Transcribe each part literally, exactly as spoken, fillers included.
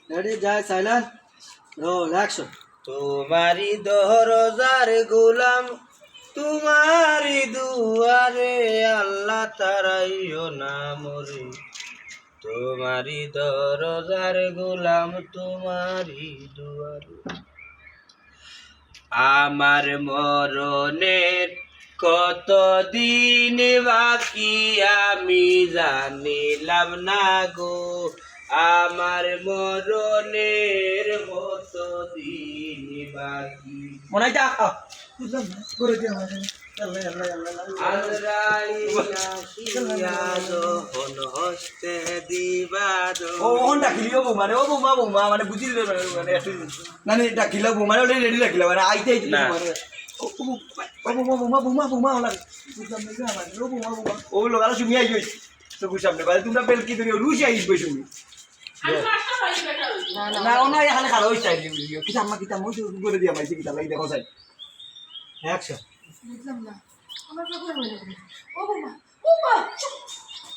Ready, যাই, silent, roll, action. তোমারই দরজার গোলাম, তোমারই দুয়ারে আল্লাহ, তাড়াইও না মোরে। তোমারই দরজার গোলাম, তোমারই দুয়ারে। আমার মরণের কত দিন বাকি আমি জানিলাম না গো, আমার মরণের কত দিন বাকি। মনে হয় যা, আহ, বুঝলাম না, করে দিয়ে আমার এখানে। আল্লাহ, আল্লাহ, আল্লাহ, আল্লাহ। আজরাইল আসিয়া যখন হস্তে দিবা ও, ধরি। ওখান ডাকিলি, ও বৌমা রে, ও বৌমা, বৌমা, মানে বুঝি দিলে, মানে, মানে, একটু, না, না, ডাকিলা বৌমা রে, ওটা ready রাখিলা, মানে, আইতে আইতে না। বৌমা রে। ও, ও, ও বৌমা, বৌমা, বৌমা, বৌমা, ওলা। বুঝলাম না, আমার, ও বৌমা, বৌমা, ও লোক আরো শুনিয়া আইও। তো বুঝলাম না, মানে, তোমরা বেলকি ধরে রুশি আইস বসে। না, না, না, ওনা এখানে খারাপ হইছে, আইলি, বুঝলি। কিতা আম্মা, কিতা আম্মা, ওই যে করে দিয়া মাইছে, কিতা লাগি দেখো, স্যার। Action. বুঝলাম না। আমার তো করে মনে হয়। ও বৌমা, ও মা, চুপ।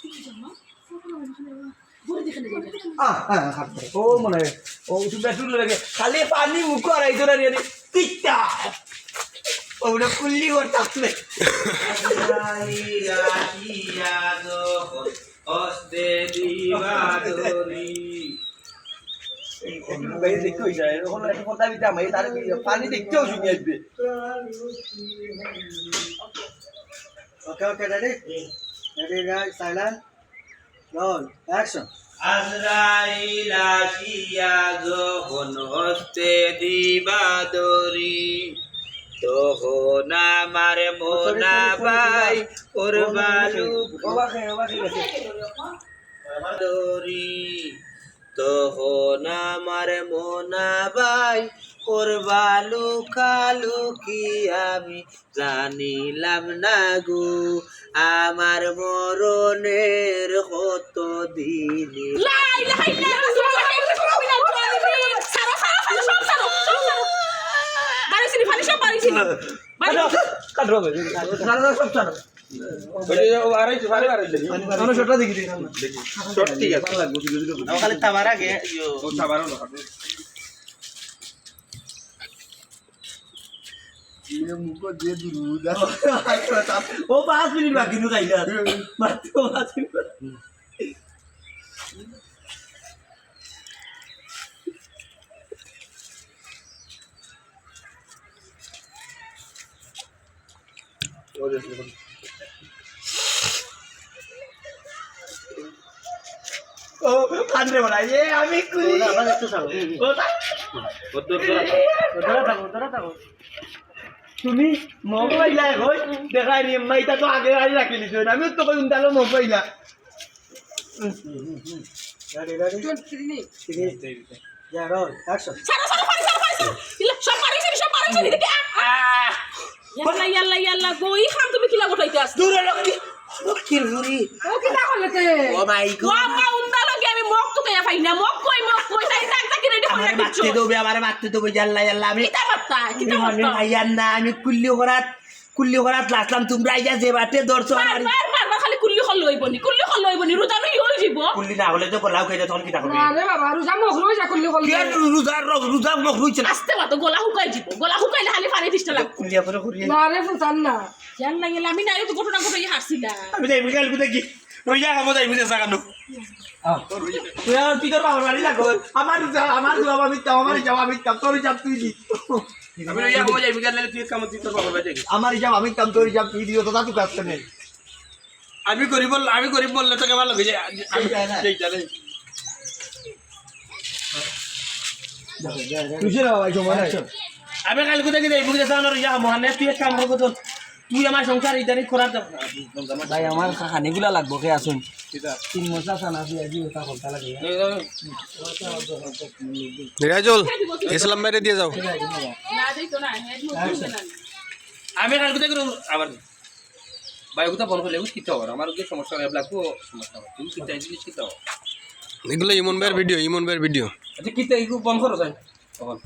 তুই কি জানো? ও কোনো মনে হয় না। ঘুরে দেখে নেবে। আহ, আহ, হাত ধরে। ও মনে হয়, ও তুমি একটু লাগে, খালি পানি মুখ আর এই ধরে নিয়ে, তিতা। ওটা কুল্লি করতে আসলে। হস্তে দিবা ধরি। এই, একটু বাইরে দেখতে হইছে, এরকম একটা কথা দিতে আমার, এই তার পানি দেখতেও শুকিয়ে আসবে। Okay, okay, ready? Ready, guys, silent. Roll, action. আজরাইল আসিয়া যখন হস্তে দিবা ধরি, তখন আমার মনা ভাই করবা লুকালুকি। ধরি। তখন আমার মনা ভাই করবা লুকালুকি, আমি জানিলাম না গো, আমার মরণের কত দিন। লা ইলাহা ইল্লাল্লাহ, সুবহানাল্লাহ, আউযু বিল্লাহি মিনাশ শাইতানির রাজিম। ছাড়ো, ছাড়ো, ছাড়ো, সব ছাড়ো, সব ছাড়ো। বাড়ি ছিনি, ফালি সব বাড়ি ছিনি। বাড়ি কাটো, কাটো, কাটো, কাটো, সব ছাড়ো। ওই যে ও আর এই যে বারে বারে দেখি। আমি শটটা দেখি, দেখি না। দেখি। শট ঠিক আছে। ভালো লাগবে, ভিডিও, ভিডিও। আমার খালি তাবার আগে, ইয়ো। ও তাবার হলো। ইয়ে মুখ দিয়ে দুরু উদা। ও পাঁচ মিনিট বাকি নু খাইলা। মাত্র পাঁচ মিনিট। ও, কান্দে বলা, এ, আমি কুলি। ওটা, ওটা, ওটা, ওটা, ওটা, ওটা। তুমি মগ পাইলা এখন? দেখাই নি, আম্মা, ইটা তো আগে গাড়ি রাখি নিছো। আমি তো কই উন্দালো মগ পাইলা। Ready, ready? Three. Three. Yeah, roll. Action. ছাড়ো, ছাড়ো, ফাড়ি, ছাড়ো, ফাড়ি, ছাড়ো। ইলা, সব ফাড়ি, ছাড়ো, সব ফাড়ি, ছাড়ো, দেখি, আ, আ। ইয়াল্লা, ইয়াল্লা, ইয়াল্লা, গো, ই খান তুমি কিলা গোটাইতে আস? দূরে লক্ষ্মী, লক্ষ্মীর বুড়ি। ও কিতা করলে তে? Oh my God. ও মা, উন্দা লগে আমি মগ তো কইয়া পাই না, মগ কই, মগ কই, তাই তাক তাকি ready করে আমারে রাখছো। মারতে দেবে, আমারে মারতে দেবে, ইয়াল্লা, ইয়াল্লা, আমি কিতা মারতা, কিতা মারতা? আমি মাইয়ার না, আমি কুল্লি করাত কুল্লি করাত লাসলাম, তুমরা আইয়া যে বাটে ধরছো বার, আমার বার, বার, বার, খালি কুল্লি করলে অইবো নি, কুল্লি করলে অইবো নি, রোজা নই অই যিবো। কুল্লি না হলে তো গলা হুকাই যায়, তখন কিতা করবে? আরে বাবা, রোজা মকরু অইছে, কুল্লি করলে। কে রোজা, রো-, রোজা মকরু অইছে না? আস্তে মাতো, গলা হুকাই যিবো, গলা হুকাইলে খালি পানি তিষ্টা লাগে। কুল্লি করে করি। না রে, ফুতান না। জান না গেলে আমি নাইলে তো ঘটনা ঘটাই হারছিলাম। আমি যাই, বিকাল কোথায় কি? রোজা খাবো যাই, বুঝে থাকানো। আহ। তুই আর তুই তোর বাবার বাড়ি লাগো। আমার রোজা, আমার রোজা আমি দিতাম, আমার হিসাব আমি দিতাম, তোর হিসাব তুই দিস। আমি লইয়া হবো যাই, বিকাল নাইলে তুই এক কাম, তুই তোর বাবার বাড়ি যাবি। আমার হিসাব আমি দিতাম, তোর হিসাব তুই দিও, তোর দাদু কাছে নেই। আমি গরিব বল-, আমি গরিব বললে তোকে ভালো হয়ে যায়। আমি এই যায় না। এই জানে। তুই যে না ভাই, সময় নাই। আমি কাল কোথায় গিয়ে যাই, মুখে সামনে ইয়া মহানে, তুই এক কাম করবো তো, তুই আমার সংসার ইদারি করার দরকার। ভাই, আমার খানিগুলা লাগবো, কে আছেন? তিন মশলা চানা দিয়ে আজি ওটা করতে লাগে। রিয়াজুল, ইসলাম ভাইরে দিয়া যাও। আমি কালকে থেকে আবার ভাই, ওটা বন্ধ করলে, ওটা কিতা হবে? আমার ওকে সমস্যা হবে, ব্ল্যাক সমস্যা হবে। তুমি কিতা এই জিনিস কিতা হবে? এগুলো ইমন ভাইয়ের ভিডিও, ইমন ভাইয়ের ভিডিও। আচ্ছা, কিতা এগুলো বন্ধ করো, স্যার? তখন